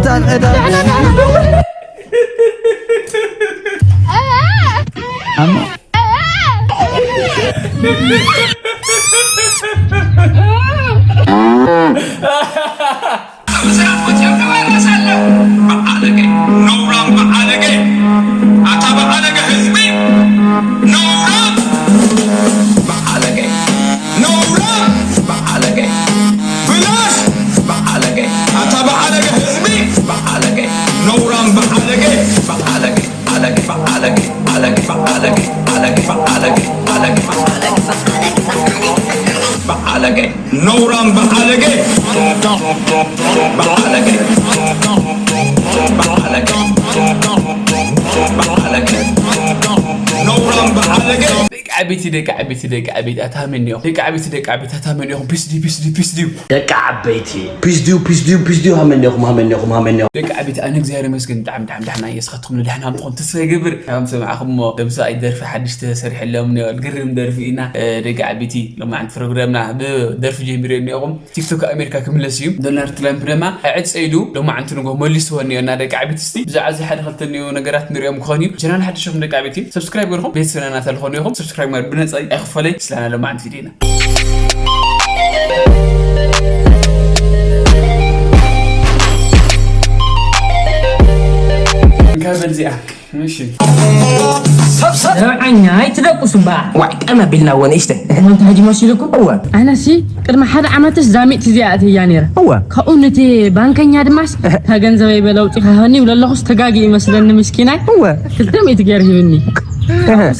ጣን ዕዳ ብዓለገ ነውራም በዓለገ ኣታ በዓለገ ህዝቢ ነውራም በዓለገ ነውራም በዓለገ ብላሽ በዓለገ ኣታ በዓለገ ህዝቢ በዓለገ ነውራም በዓለገ በዓለገ በዓለገ በዓለገ በዓለገ በዓለገ በዓለገ በዓለገ በዓለገ በዓለገ ነውራም በዓለገ በዓለገ በዓለገ በዓለገ ነውራም በዓለገ ደቂ ዓበይቲ ደቂ ዓበይቲ ደቂ ዓበይቲ ኣታ መን ኢኹም ደቂ ዓበይቲ ደቂ ዓበይቲ ኣታ መን ኢኹም ፒስ ድዩ ፒስ ድዩ ፒስ ድዩ ደቂ ዓበይቲ ፒስ ድዩ ፒስ ድዩ ፒስ ድዩ ሃመን ኢኹም ሃመን ኢኹም ሃመን ኢኹም ደቂ ዓበይቲ ኣነ እግዚኣብሔር ይመስገን ብጣዕሚ ብጣዕሚ ደሕና እየ ስኻትኩም ንደሕና ምትኾን ተስፋ ይገብር ከም ሰማዕኹሞ ደምሳ ኣይደርፊ ሓድሽ ተሰሪሐሎም ግርም ደርፊ ኢና ደቂ ዓበይቲ ሎማዓንቲ ፕሮግራምና ብደርፊ ጀሚረ እኒኦኹም ቲክቶክ ኣሜሪካ ክምለስ እዩ ዶናልድ ትራምፕ ድማ ዕፀ ኢሉ ሎማዓንቲ ንጎ መሊስዎ እኒኦ እና ደቂ ዓበይቲ እስቲ ብዛዕባ እዚ ሓደ ክልተ እኒኦ ነገራት ንሪኦም ክኾን እዩ ቻናል ሓድሽኹም ደቂ ዓበይቲ ሰብስክራይብ ገርኹም ቤተሰብና ናታ ዝኾኑ ኢኹም ሰብስክራይብ ማለት ብነፃ ኣይክፈለይ ስላና ሎማዓንቲ ቪዲዮና እንካ በልዚኣ እሺ ሰብሰብ ዘብዓኛ ኣይትደቁሱ እምበኣር ዋይ ቀመ ቢልና እወ ንእሽተይ እናንተ ሕጂ መሲልኩም እወ ኣነሲ ቅድሚ ሓደ ዓመትስ ዛሚእቲ እዚኣ እትያ ነይረ እወ ካብኡ ነቲ ባንከኛ ድማስ እታ ገንዘበይ በለውጢ ካህኒ ይብለ ኣለኹስ ተጋጊ ይመስለኒ ምስኪናይ እወ ክልተ ሚእቲ ገይር ሂብኒ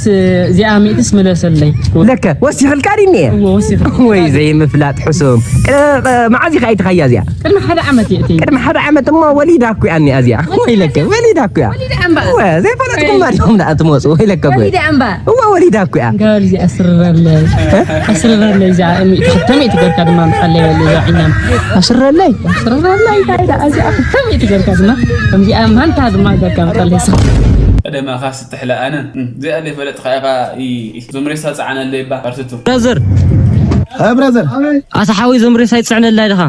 ስ እዚኣ ሚእትስ መለሰለይ ለከ ወሲኽልካ ድኒ እዎ ወሲኸ ወይ ዘይምፍላጥ ሕሱም መዓዝ ኢኻ ኣይትኻያ እዚኣ ቅድሚ ሓደ ዓመት የእትይ ቅድሚ ሓደ ዓመት እሞ ወሊዳ እኮ እያ እኒኣ እዚኣ ወይለከ ወሊዳ እኮ እያ ወሊዳ እምባ እወ ዘይፈለጥኩም ማ ዲኹም ደኣ ትመፁ ወይለከ እኮ ወሊዳ እምባ እወ ወሊዳ እኮ እያ ጋር እዚኣ ኣስርረለይ ኣስርረለይ እዚኣ ሚእቲ ክልተ ሚእቲ ገርካ ድማ ምፃለይ በለ እዛ ዕኛም ኣስርረለይ ኣስርረለይ እዚኣ ክልተ ሚእቲ ገርካ ድማ ከምዚኣ ማንታ ድማ ገርካ ምፃለይ ሳ ቀደማኻ ስትሕለ ኣነ እዚኣ ዘይፈለጥኻ ኢኻ እዞም ሬሳ ፃዓነለይ ባ ካርትቱ ብራዘር እ ብራዘር ኣታ ሓወይ እዞም ሬሳ ይፅዕነላ ኢልኻ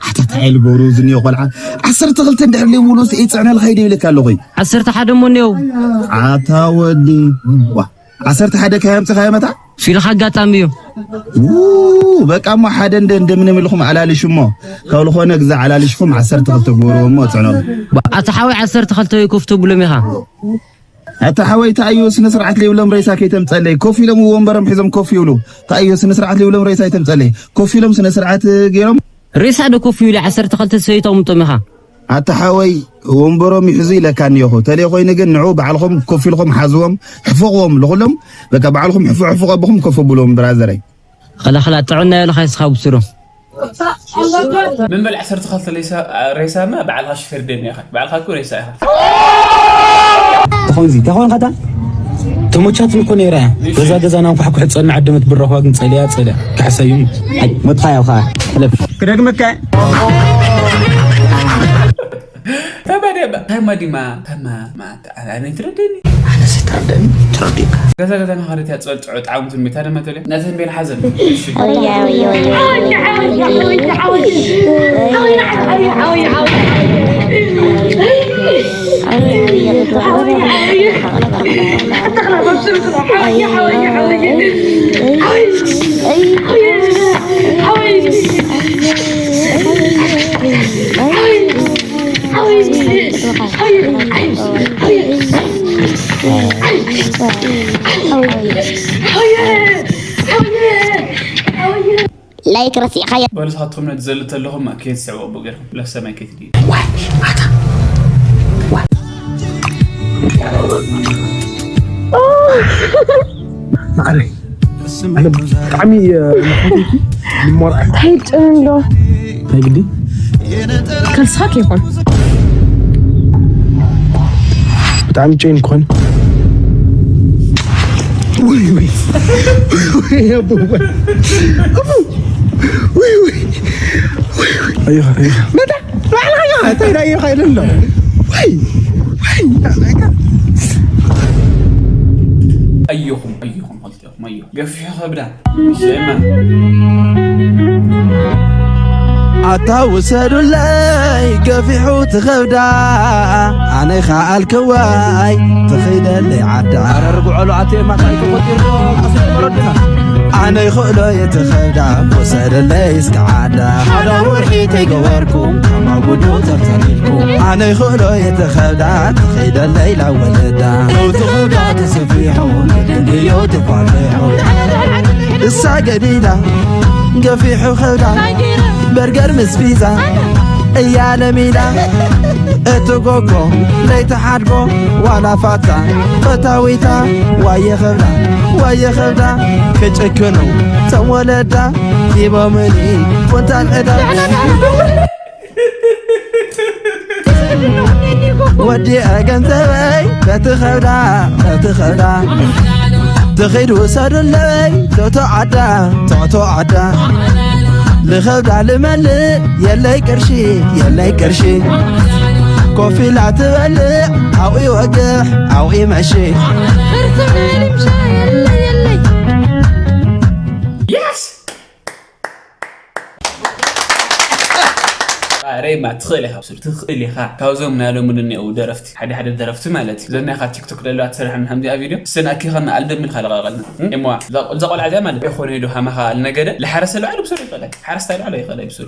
ኣታ እንታይ ልገብሩ ዝኒኦ ቆልዓ ዓሰርተ ክልተ እንድሕር ዘይብሉ ይፅዕነልካ ይደ ይብለካ ኣለኹ ዓሰርተ ሓደ እሞ እኒኦ ኣታ ወዲ ዋ ዓሰርተ ሓደ ካይ ኣምፅኻዮ መታ ፊልኻ ኣጋጣሚ እዩ ው፣ በቃ እሞ ሓደ እንደ እንደምንም ኢልኩም ኣላልሽ እሞ ካብ ዝኾነ ግዛ ኣላልሽኩም ዓሰርተ ክልተ ግበርዎ እሞ ፅዕነሉ ኣታ ሓወይ ዓሰርተ ክልተ ወይ ኮፍ ተብሎም ኢኻ ኣታ ሓወይ እንታይ እዩ ስነ ስርዓት ዘይብሎም ሬሳ ከይተምፀለይ ኮፍ ኢሎም ወንበሮም ሒዞም ኮፍ ይብሉ እንታይ እዩ ስነ ስርዓት ዘይብሎም ሬሳ ይተምፀለይ ኮፍ ኢሎም ስነ ስርዓት ገይሮም ሬሳ ዶ ኮፍ ይብሉ ዓሰርተ ክልተ ሰበይቲ ኣቕምጦም ኢኻ ኣታ ሓወይ ወንበሮም ይሕዙ ኢለካ እኒኦኹ ተለይ ኮይኑ ግን ንዑ ባዕልኹም ኮፍ ኢልኹም ሓዝዎም ሕፍቕዎም ንኹሎም በቃ ባዕልኹም ሕፉቕ ሕፉቕ ኣቦኹም ኮፍ ኣብልዎም ብራዘረይ ኸላ ኸላ ጥዕና የለኻ ይስኻ ብስሩ ምን በል ዓሰርተ ክልተ ሬሳማ ባዕልኻ ሽፌር ደም ኢኻ ባዕልኻ እኮ ሬሳ ኢኻ ተኾንዚ እንታይ ኾንካ እታ ተመቻትን እኮ ነይራ እያ ገዛ ገዛ ናንኳሕኩሕ ትፀንዕ ኣደመት ብረኽባ ግን ፀልያ ፀልያ ካሕሳዩ መጥፋያ ኢኻ ሕለፍ ክደግመካ ተባደባ ታማ ዲማ ታማ ማታ ኣነ ትረደኒ ኣነስ ተረደኒ ተረዲካ ገዛ ገዛ ናኸደት ያፀልጥዑ ጣዕሙ ትንቢታ ደመተለ ነተንቤን ሓዘን ላይክ ረሲዕኻዮ። በሉ ንስኻትኩም ነቲ ዘሉ ተለኹም ከየትስዕቡ ኣቦ ገርኩም ለሰማይ ከይትድዩ። ማዕረይ ኣነ ብጣዕሚ እየ ንሞርዓ እንታይ ይጨን ኣሎ ናይ ግዲ ከልስኻ ከይኮን ብጣዕሚ ጨን ክኾን ውይ ውይ ውይ ኣቦ ውይ ውይ መታ ባዕልኻ ኢኻ እንታይ ዳዮ ኸይሉ ኣሎ ወይ ወይ ኣየኹም ኣየኹም ኸልቲኹም ኣየኹም ገፊሑ ከብዳ ሸማ ኣታ ውሰዱለይ ገፊሑ ትኸብዳ ኣነ ከኣልክዋይ ትኺደለይ ዓዳ ኣረ ርግዖሉ ኣቴ ማታይ ተቆጢርኩም ኣስመረድና ኣነ ይኽእሎ የትኸብዳ ውሰደለይ እስከ ዓዳ ሓደ ወርሒ ተይገበርኩም ከማጉዱ ተብተሊልኩም ኣነ ይኽእሎ የተኸብዳ ትኸይደለይ ላወለዳ እውትኸብዳ ተሰፊሑ ንድንድዮ ተፋትሑ እሳ ገዲዳ ገፊሑ ኸብዳ በርገር ምስ ፒዛ እያ ለሚዳ እቲ ጎጎ ለይተሓድጎ ዋላ ፋታ ፈታዊታ ዋየ ኸብዳ ዋየ ኸብዳ ክጭክኑ ተወለዳ ሂቦምኒ ቁንጣን ዕዳ ወዲአ ገንዘበይ በቲ ኸብዳ በቲ ኸብዳ ትኺድ ውሰዱለይ ቶቶ ዓዳ ቶቶ ዓዳ ልኸብዳ ልመልእ የለይ ቅርሺ የለይ ቅርሺ ኮፊላ ትበልዕ ኣብኡ ወግሕ ኣብኡ መሺ ሬማ ትኽእል ኢኻ ብስሩ ትኽእል ኢኻ ካብዞም ናይ ሎሚ እኒአው ደረፍቲ ሓደ ሓደ ደረፍቲ ማለት እዩ ዘናይኻ ቲክቶክ ደለዋ ትሰርሐን ከምዚኣ ቪድዮ ስን ኣኪኸና ኣልበም ኢልካ ለቐቐልና እሞ እዛ ቆልዓ እዚኣ ማለት ይኾነ ዶ ሃማኻ ኣልነገደ ለሓረሰ ለዓሉ ብስሩ ይኽእለ ሓረስታ ለዓሉ ይኽእለ ብስሩ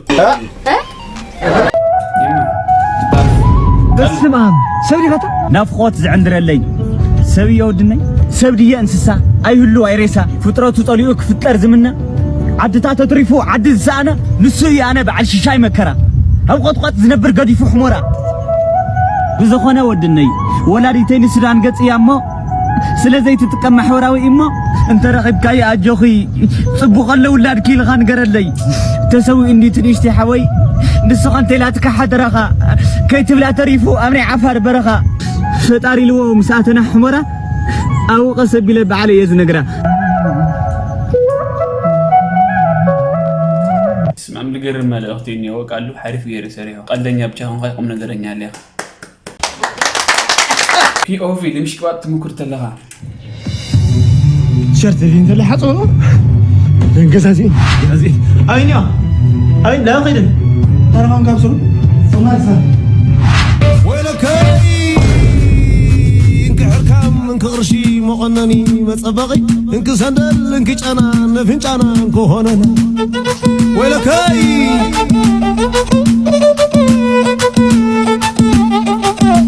በስመ ኣብ ሰብ ዲኻ እታ ናፍቖት ዝዕንድረለይ ሰብ እየ ወድነይ ሰብ ድየ እንስሳ ኣይህሉ ኣይሬሳ ፍጥረቱ ጸሊኡ ክፍጠር ዝምነ ዓድታት ኣትሪፉ ዓዲ ዝሰኣነ ንሱ እዩ ኣነ በዓል ሽሻይ መከራ ኣብ ቖጥቋጥ ዝነብር ገዲፉ ሕሞራ ብዝኾነ ወድነይ ወላዲተይ ንሱዳን ገጽ እያ እሞ ስለ ዘይትጥቀም ማሕበራዊ እሞ እንተረኺብካዮ ኣጆኺ ጽቡቕ ኣሎ ውላድኪ ኢልኻ ንገረለይ ተሰዊኡ እንዲ ትንሽቲ ሓወይ ንስኻ እንተኢላትካ ሓደራኻ ከይትብላ ተሪፉ ኣብ ናይ ዓፋር በረኻ ፈጣሪ ኢልዎ ምስ ኣተና ሕሞራ ኣብኡ ቀስ ኣቢለ ባዕለ እየ ዝነግራ ስማም ልገርም መልእኽቲ እኒኦ ቃሉ ሓሪፍ ገይሩ ሰሪሑ ቀልደኛ ብቻ ኾንካ ቁም ነገረኛ ኣለኻ ፒኦቪ ንምሽቅባጥ ትምኩር ተለኻ ቲሸርት እንተለ ሓፅቦ ገዛዚኤ ገዛዚኤ ኣይንያ ኣይ ላ ኸይደን ተረኻም ካብ ስሩ ሰማልሳ ወይለከይ እንክሕርካም እንክቕርሺ መቐነኒ መፀበቒ እንክሰንደል እንክጨና ነፍንጫና እንክኾነን ወይለከይ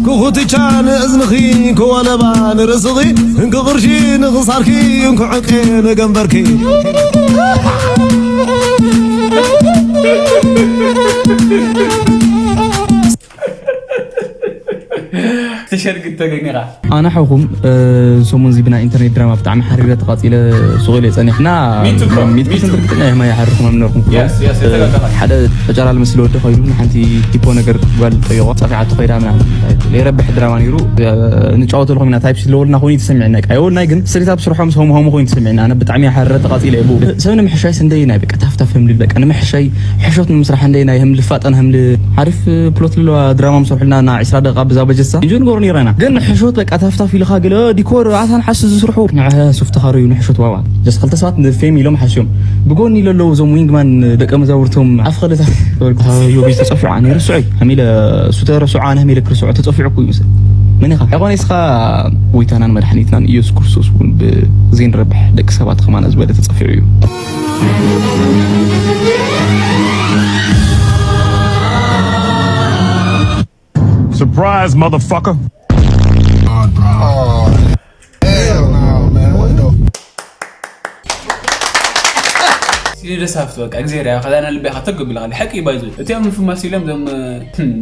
ክኹትቻ ንእዝንኺ ክወለባ ንርእስኺ እንክቕርሺ ንኽሳርኪ እንክዕቄ ንገንበርኪ ተሸርግድ ተገኒኻ ኣነ ሓውኹም ሰሙን እዚ ብናይ ኢንተርኔት ድራማ ብጣዕሚ ሓሪረ ተቃፂለ ሱቕ ኢለ ፀኒሕና ሚቱ ብሮ፣ ሚቱ። ሚትኩስን ብርግፅና የማ ይሓርኹም ኣምነርኩም Yes, yes፣ የተጋጋኻ። ሓደ ተጫላል መስሊ ወዲ ኮይኑ ሓንቲ ቲፖ ነገር ጓል ጠይቆ ፀፊዓቶ ኮይዳ ምናምን ዘይረብሕ ድራማ ነይሩ ንጫወተሉ ኮይና ታይፕ ስለወልና ኮይኑ ተሰሚዕና ቃ የወልናይ ግን ስሪታ ብስርሖም ሰሙ ሆሙ ኮይኑ ተሰሚዕና ኣነ ብጣዕሚ ሓረረ ተቃፂለ ይቡ ሰብ ንምሕሻይ ስንደይ ናይ በቃ ታፍታፍ ህምልል በቃ ንምሕሻይ ሕሾት ንምስራሕ እንደይ ናይ ህምል ፋጠን ህምል ሓሪፍ ፕሎት ለዋ ድራማ ምሰርሑልና ና ዕስራ ደቂቃ ብዛ በጀሳ እንጆ ንገሩ ነይረና ግን ሕሾት በቃ ታፍታፍ ኢልካ ገለ ዲኮር ኣታን ሓሱ ዝስርሑ ንዐ ሱፍ ተኻረዩ ንሕሾት ዋዋ ጀስ ክልተ ሰባት ንፌም ኢሎም ሓስዮም ብጎኒ ለለዉ እዞም ዊንግማን ደቀ መዛውርቶም ኣፍ ኸለታት ዮቤ ተጸፊዑ ኣነ ርስዑይ ሃሚለ እሱ ተረስዑ ኣነ ሃሚለ ክርስዑ ተጸፊዑ እኮ ይመስል መን ኢኻ ኣይኾነ እስኻ ጎይታናን መድሓኒትናን ኢየሱስ ክርስቶስ እውን ብዘይንረብሕ ደቂ ሰባት ኸማና ዝበለ ተጸፊዑ እዩ Surprise, motherfucker. ሲዲ ደስ ሃፍቲ በቃ እግዚኣብሔር ያው ከዛና ልቢያ ከተጉ ብለኻ ሓቂ እዩ ባይዞ እቲኦም ምፍማስ ኢሎም ዞም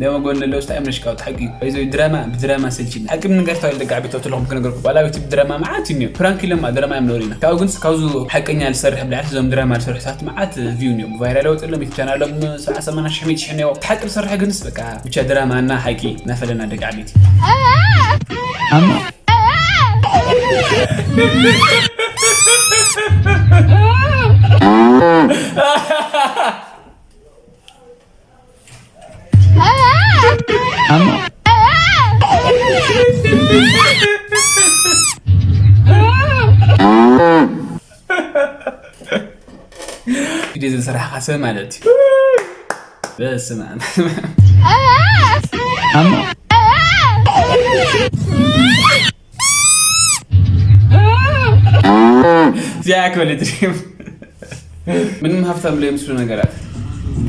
ደመጎን ለለው ስታይ ምሽ ካውት ሓቂ እዩ ባይዞ ድራማ ብድራማ ሰልችኒ ሓቂ ምንገር ተባል ደቂ ዓቢት ተትለኹም ክነገርኩ ባላ ዩቲብ ድራማ መዓት እዩ ፕራንክ ኢሎም ድራማ እዮም ነውሪና ካብኡ ግን ካብዙ ሓቀኛ ዝሰርሕ ብልዓት ዞም ድራማ ዝሰርሑ ሰባት መዓት ቪው እዮም ቫይራል ወፅሎም ዩቲብ ቻናሎም ሰዓ ሰማና ሽሕ ሚእቲ ሽሕ ነዎ ሓቂ ዝሰርሕ ግንስ በቃ ብቻ ድራማ እና ሓቂ ናፈለና ደቂ ዓቢት ቪድዮ ዝሰራሕካ ሰብ ማለት እዩ በስመ ኣብ። እዚኣ ክበል ድሪም ምንም ሃብታም ለይምስሉ ነገራት።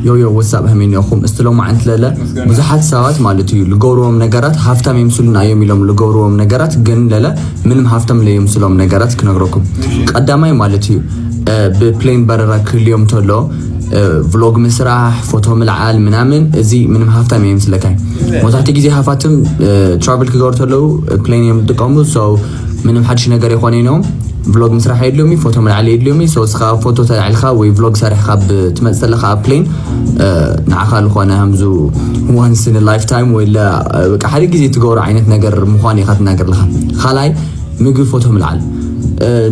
ዮዮ ወሳብ ሀሜን ያኹም እስቲ ሎማዓንቲ ለለ ብዙሓት ሰባት ማለት እዩ ልገብርዎም ነገራት ሃፍታም የምስሉና እዮም ኢሎም ልገብርዎም ነገራት ግን ለለ ምንም ሃፍታም ለየምስሎም ነገራት ክነግረኩም። ቀዳማይ ማለት እዩ ብፕሌን በረራ ክህልዮም ተሎ ቭሎግ ምስራሕ፣ ፎቶ ምልዓል ምናምን፣ እዚ ምንም ሃፍታም የምስለካይ። መብዛሕትኡ ግዜ ሃፋትም ትራቨል ክገብሩ ተለዉ ፕሌን እዮም ዝጥቀሙ። ምንም ሓድሽ ነገር ይኾነ ኢኖም ቭሎግ ምስራሕ የድልዮም እዩ፣ ፎቶ ምልዓል የድልዮም እዩ። እስኻ ፎቶ ተልዕልካ ወይ ቭሎግ ሰሪሕካ ብትመፅእ ተለካ ኣብ ፕሌን ንዓኻ ዝኾነ ከምዙ once in a lifetime ወይ በቃ ሓደ ግዜ ትገብሮ ዓይነት ነገር ምዃን ኢኻ ትናገር ኣለኻ። ካልኣይ ምግቢ ፎቶ ምልዓል፣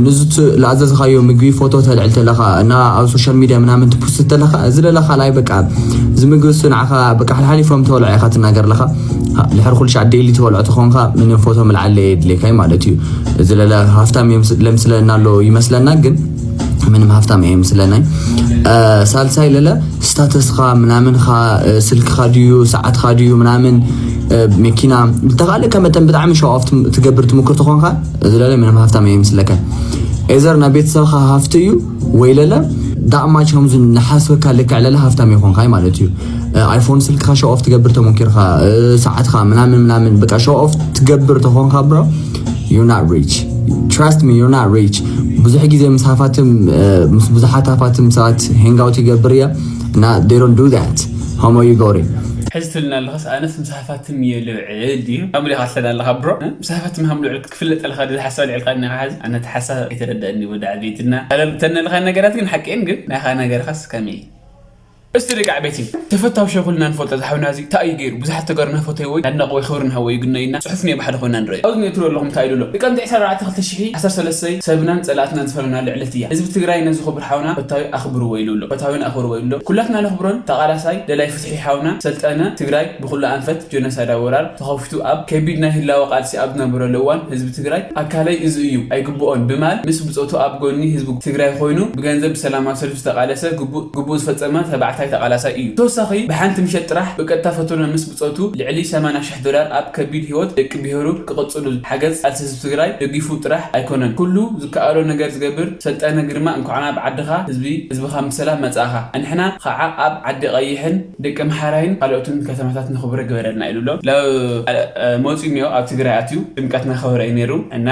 ንዚ ዝኣዘዝኻዮ ምግቢ ፎቶ ተልዕል ተለኻ እና ኣብ ሶሻል ሚድያ ምናምን ትፖስት ተለኻ፣ እዚ ለለ ካልኣይ በቃ እዚ ምግቢ እሱ ንዓኻ በቃ ሓልሓሊፎም ተበልዖ ኢኻ ትናገር ኣለኻ። ድሕሪ ኩሉ ሻዕ ዴይሊ ትበልዖ ተኾንካ ምንም ፎቶ ምልዓል የድልየካይ ማለት እዩ። እዚ ለለ ሃፍታም ለምስለና ኣሎ ይመስለና ግን ምንም ሃፍታም እየ ምስለናይ። ሳልሳይ ለለ ስታተስኻ ምናምንኻ፣ ስልክኻ ድዩ፣ ሰዓትኻ ድዩ ምናምን፣ መኪና፣ ዝተኻለካ መጠን ብጣዕሚ ሸው ኦፍ ትገብር ትምክር ተኾንካ፣ እዚ ለለ ምንም ሃፍታም እየ ምስለካ። ኤዘር ናብ ቤተሰብኻ ሃፍቲ እዩ ወይ ለለ ዳእማች ከምዚ ንሓስበካ ልክዕ ለለ ሃፍታም ይኾንካ ማለት እዩ። ኣይፎን ስልክኻ ሸው ኦፍ ትገብር ተሞኪርካ፣ ሰዓትኻ ምናምን ምናምን በቃ ሸው ኦፍ ትገብር ተኾንካ ብሮ፣ you're not rich. Trust me, you're not rich. ብዙሕ ግዜ ምስ ሃፋትም ምስ ብዙሓት ሃፋትም ሰባት ሄንጋውት ይገብር እያ እና they don't do that. Homo you go to ሕዚ ትልና ኣለኻስ ኣነስ ምስ ሃፋትም እየ ልውዕል ድዩ ኣምሪኻ ትለና ኣለኻ ብሮ? ምስ ሃፋትም ሃም ልውዕል ክትፍለጥ ኣለኻ ድዚ ሓሳብ ልዕልካ እኒኻ ሓዚ ኣነ እቲ ሓሳብ ኣይተረዳእኒ ወደ ዓበይትና ተነልኻ ነገራት ግን ሓቀን ግን ናይኻ ነገርኻስ ከመይ? እስቲ ደቂ ዓበይቲ ተፈታዊ ሸኹልና ንፈልጦ ዝሓውና እዚ እንታይ እዩ ገይሩ ብዙሓት ተጋሩና ፈተይዎ ኣድናቕ ወይ ክብሪ ንሃቦ ይግኖ ኢና ጽሑፍ ኔ ብሓደ ኮይና ንረዮ ኣብዚ ኔትሮ ኣለኹም እንታይ ኢሉ ኣሎ ጥቅምቲ ዕስራ ኣርባዕተ ክልተ ሽሕ ዓሰርተ ሰለስተ ሰብናን ጸላእትናን ዝፈለናሉ ዕለት እያ ህዝቢ ትግራይ ነዚ ክቡር ሓውና ፈታዊ ኣኽብርዎ ኢሉ ኣሎ ፈታዊን ኣኽብርዎ ኢሉ ኣሎ ኩላትና ነኽብሮን ተቓላሳይ ደላይ ፍትሒ ሓውና ሰልጠነ ትግራይ ብኩሉ ኣንፈት ጀኖሳይድ ኣወራር ተኸፊቱ ኣብ ከቢድ ናይ ህላወ ቃልሲ ኣብ ዝነበረሉ እዋን ህዝቢ ትግራይ ኣካለይ እዚ እዩ ኣይግብኦን ብማል ምስ ብጾቱ ኣብ ጎኒ ህዝቢ ትግራይ ኮይኑ ብገንዘብ ብሰላማዊ ሰልፊ ዝተቓለሰ ግቡእ ዝፈጸመ ተባዕታይ ተቓላሳይ እዩ። ብተወሳኺ ብሓንቲ ምሸት ጥራሕ ብቀጥታ ፈተኖ ምስ ብጾቱ ልዕሊ ሰማንያ ሽሕ ዶላር ኣብ ከቢድ ህይወት ደቂ ብሄሩ ክቕጽሉ ሓገዝ ቃልሲ ህዝቢ ትግራይ ደጊፉ ጥራሕ ኣይኮነን ኩሉ ዝከኣሎ ነገር ዝገብር ሰልጠነ ግርማ እንኳዕ ናብ ዓድኻ ህዝቢ ህዝብኻ ብሰላም መጻእኻ ኣንሕና ኸዓ ኣብ ዓዲ ቀይሕን ደቂ ኣምሓራይን ካልኦትን ከተማታት ንኽብረ ግበረልና ኢሉ ኣሎ። መፂኡ እኒኦ ኣብ ትግራይ ኣትዩ ጥምቀት እናኸበረ እዩ ነይሩ እና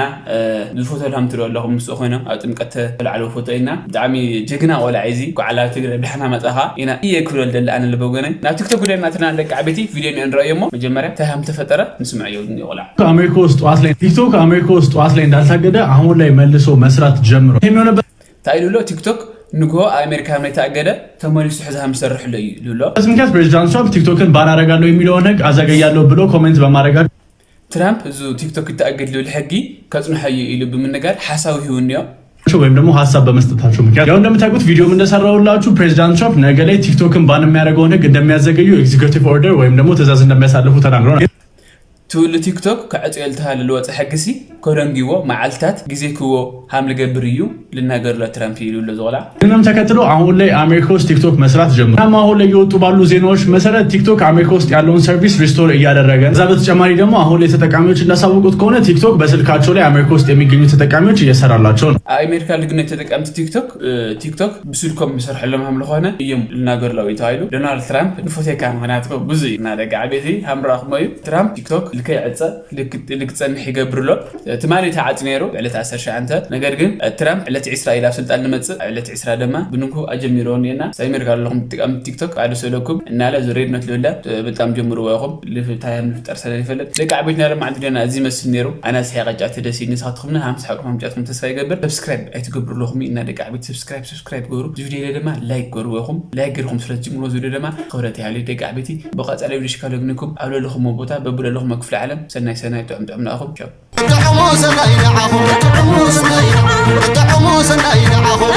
ዝፎቶ ላምትሎ ኣለኹም ምስኡ ኮይኖም ኣብ ጥምቀት ተልዓለዎ ፎቶ ኢና ብጣዕሚ ጀግና ቆልዓ እዚ ጓዕላ ትግራይ ብዳሕና መፃኻ ኢና እየ ክብሎ ደሊ ኣነ ልበጎነይ ናብ ቲክቶክ ጉዳይ እናትና ደቂ ዓበይቲ ቪድዮ ንኦ ንረኣዮ እሞ መጀመርያ እንታይ ሃም ተፈጠረ ንስምዐዮ ቆልዓ አሜሪካ ውስጥ ጠዋት ላይ ቲክቶክ አሜሪካ ውስጥ ጠዋት ላይ እንዳልታገደ አሁን ላይ መልሶ መስራት ጀምሮ የሚሆነበት እንታይ ኢሉ ኣሎ ቲክቶክ ንግሆ ኣሜሪካ ምናይ ተኣገደ ተመሊሱ ሕዚ ሃም ዝሰርሕ ኣሎ እዩ ኢሉ ኣሎ ምክንያት ፕሬዚዳንት ትራምፕ ቲክቶክን ባን አረጋለሁ የሚለውን ህግ አዘገያለሁ ብሎ ኮሜንት በማድረጋቸው ትራምፕ እዚ ቲክቶክ ይተኣገድ ልብል ሕጊ ከጽንሖ እዩ ኢሉ ብምንጋር ሓሳቡ ሂቡ እኒኦ ወይም ደግሞ ሀሳብ በመስጠታቸው ምክንያት ያው እንደምታውቁት ቪዲዮም እንደሰራሁላችሁ ፕሬዚዳንት ትራምፕ ነገ ላይ ቲክቶክን ባን የሚያደርገውን ህግ እንደሚያዘገዩ ኤግዚኪዩቲቭ ኦርደር ወይም ደግሞ ትእዛዝ እንደሚያሳልፉ ተናግረው ነበር። ትውሉ ቲክቶክ ክዕፅዮ ልተሃለ ልወፀ ሕግሲ ከደንጊዎ መዓልታት ግዜ ክዎ ሃም ልገብር እዩ ልናገር ሎ ትራምፕ ይሉ ሎ ዝቆልዓ። ይህንንም ተከትሎ አሁን ላይ አሜሪካ ውስጥ ቲክቶክ መስራት ጀምሯል። እናም አሁን ላይ እየወጡ ባሉ ዜናዎች መሰረት ቲክቶክ አሜሪካ ውስጥ ያለውን ሰርቪስ ሪስቶር እያደረገ ነው። ከዛ በተጨማሪ ደግሞ አሁን ላይ ተጠቃሚዎች እንዳሳወቁት ከሆነ ቲክቶክ በስልካቸው ላይ አሜሪካ ውስጥ የሚገኙ ተጠቃሚዎች እየሰራላቸው ነው። ኣብ ኣሜሪካ ልግነ ተጠቀምቲ ቲክቶክ ቲክቶክ ብስልኮም ዝሰርሐሎም ሃም ዝኾነ እዮም ልናገር ለው እዩ ተባሂሉ። ዶናልድ ትራምፕ ንፎቴካ ምክንያት ብዙ እዩ እናደጋ ዓቤቲ ሃምራኹሞ እዩ። ትራምፕ ቲክቶክ ልከይዕፀ ልክፀንሕ ይገብር ኣሎ። ትማሊ ተዓፂ ነይሩ ዕለት ዓሰርተ ትሽዓተ። ነገር ግን ትራምፕ ዕለት ዒስራ ኢላ ስልጣን ንመፅእ ዕለት ዒስራ ድማ ብንኩ ኣጀሚርዎ እኒኤና ሳይመርካ ኣለኹም ትጥቀም ቲክቶክ ኣደ ሰለኩም እናለ ዝሬድነት ልብለ በጣም ጀምርዎ ኢኹም ልፍታያ ንፍጠር ሰለ ይፈልጥ ደቂ ዓበይትና ድማ ዓንዲ ደና እዚ መስል ነይሩ ኣና ስሒያ ቀጫ ተደሲ ንስኻትኹምና ሃምሳ ሓቁም ሃምጫትኩም ተስፋ ይገብር ሰብስክራይብ ኣይትገብሩ ኣለኹም እና ደቂ ዓበይቲ ሰብስክራይብ ሰብስክራይብ ገሩ እዚ ቪድዮ ድማ ላይክ ገሩ ኢኹም ላይክ ገርኩም ስለ ትጅምሮ እዚ ቪድዮ ድማ ክብረት ያህሉ ደቂ ዓበይቲ ብቐፃሊ ቪድዮ ሽካለግንኩም ኣብ ለለኹሞ ቦታ በብለለኹሞ ክፍለ ዓለም ሰናይ ሰናይ ጥዑም ጥዑም ንኣኹም ቻው። ብጥዕሙ ሰናይ ንዓኹም ብጥዕሙ ሰናይ ብጥዕሙ ሰናይ ንዓኹም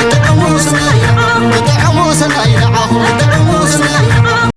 ብጥዕሙ ሰናይ ንዓኹም ብጥዕሙ ሰናይ